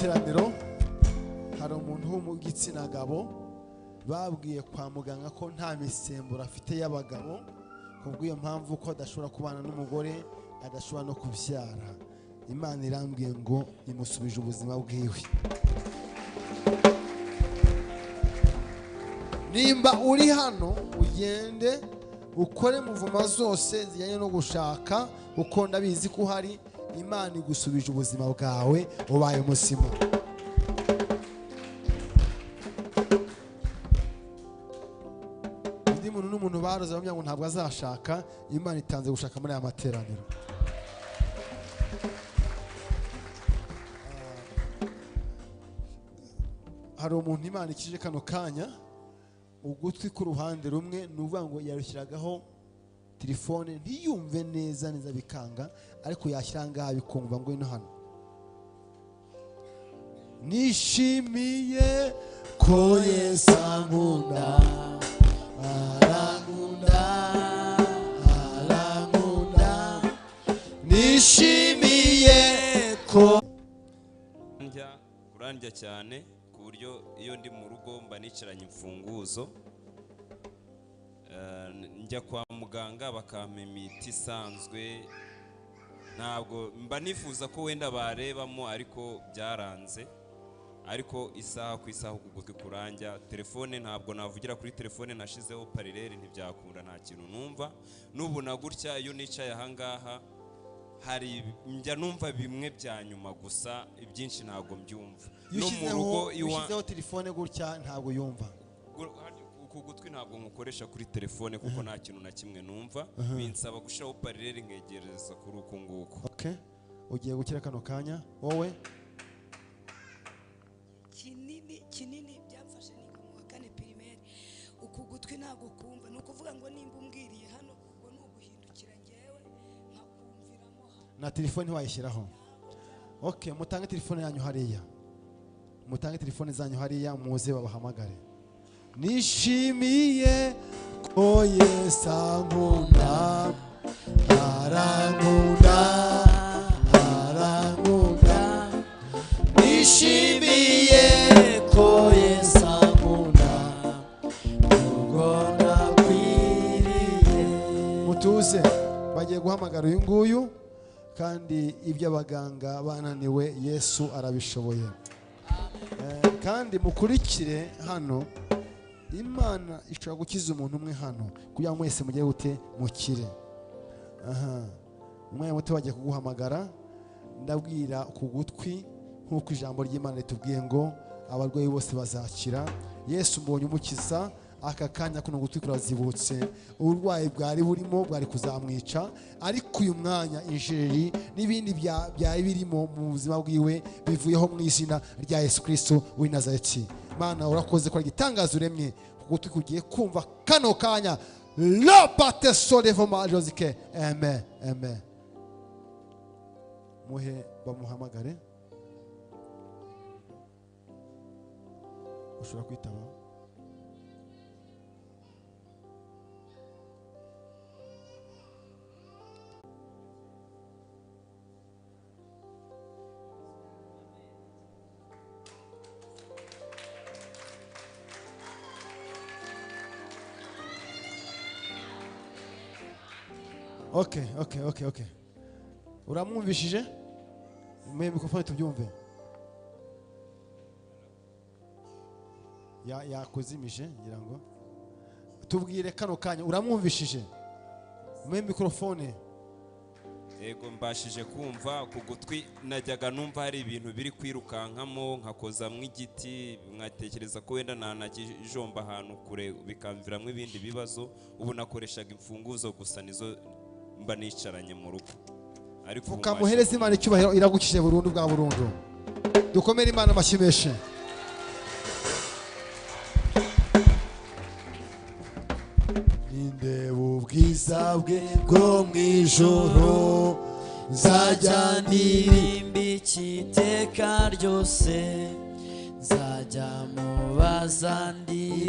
Materaniro hari umuntu wo mu gitsina gabo babwiye kwa muganga ko nta misemburo afite y'abagabo, kubw'iyo mpamvu ko adashobora kubana n'umugore, adashobora no kubyara. Imana irambwiye ngo imusubije ubuzima bwiwe. Nimba uri hano ugende ukore muvuma zose zijyanye no gushaka, uko ndabizi ko hari Imana igusubije ubuzima bwawe, ubaye muzima. Undi muntu n'umuntu baroze bamenya ngo ntabwo azashaka, Imana itanze gushaka muri aya materaniro. Hari umuntu Imana ikije kano kanya ugutwi ku ruhande rumwe, nuvuga ngo yarushyiragaho telefone ntiyumve neza neza bikanga, ariko yashyira ngaha bikumva ngo ino hano. Nishimiye ko Yesu ankunda, arankunda, arankunda, nishimiye ko njya kurandya cyane ku buryo iyo ndi mu rugo mba nicaranye imfunguzo. Njya kwa muganga bakampa imiti isanzwe, ntabwo mba nifuza ko wenda barebamo, ariko byaranze. Ariko isaha ku isaha ugutwi kuranja, telefone ntabwo navugira kuri telefone, nashizeho parireri ntibyakunda, nta kintu numva. N'ubu na gutya iyo nicaye ahangaha hari njya numva bimwe bya nyuma gusa, ibyinshi ntabwo mbyumva. No mu rugo iyo ushyizeho telefone gutya ntabwo yumva. Uku gutwi ntabwo nkukoresha kuri telefone kuko nta kintu na kimwe numva, binsaba gushiraho parireri nkegereza kuri uku nguku. Okay, ugiye gukira kano kanya wowe. Kinini kinini byamfashe niga mu wa kane primaire, uku gutwi ntabwo kumva. Ni ukuvuga ngo nimba umbwiriye hano ubwo ni uguhindukira ngewe nkakumviramo hano. Na telefone wayishyiraho. Okay, mutange telefone yanyu hariya, mutange telefone zanyu hariya muze babahamagare. Nishimiye ko Yesu ankunda, arankunda, arankunda, nishimiye ko Yesu ankunda, ubwo nakwiriye. Mutuze, bagiye guhamagara uyu nguyu, kandi ibyo abaganga bananiwe Yesu arabishoboye. Kandi mukurikire hano, Imana ishobora gukiza umuntu umwe hano kugira ngo mwese mujye gute mukire. Aha, umwanya muto bagiye kuguhamagara, ndabwira ku gutwi nk'uko ijambo ry'Imana ritubwiye ngo abarwayi bose bazakira. Yesu mbonye umukiza aka kanya kuno gutwi kurazibutse, uburwayi bwari burimo bwari kuzamwica, ariko uyu mwanya injereri n'ibindi byari birimo mu buzima bwiwe bivuyeho mu izina rya Yesu Kristo w'i Nazareti. Mana urakoze ko igitangazo uremye gutwi kugiye kumva kano kanya. Lopate solevoma josike. Amen, amen. Muhe bamuhamagare, ushobora kwitaba. Okay, okay, okay, okay. Uramwumvishije? Mwe mikrofone tubyumve. Ya yakuzimije ngira ngo tubwire kano kanya, uramwumvishije? Mwe mikrofone. Yego, mbashije kumva ku gutwi. Najyaga numva hari ibintu biri kwirukankamo, nkakozamwe igiti, nkatekereza ko wenda nanakijomba ahantu kure bikamviramo ibindi bibazo. Ubu nakoreshaga imfunguzo gusa, nizo mba nicaranye mu rugo. Ariko ukamuhereza Imana icyubahiro, iragukije burundu bwa burundu. Dukomere Imana amashyi menshi. Ninde ubwiza bwe bwo mu ijoro, nzajya ndirimba iteka ryose, nzajya mubaza ndi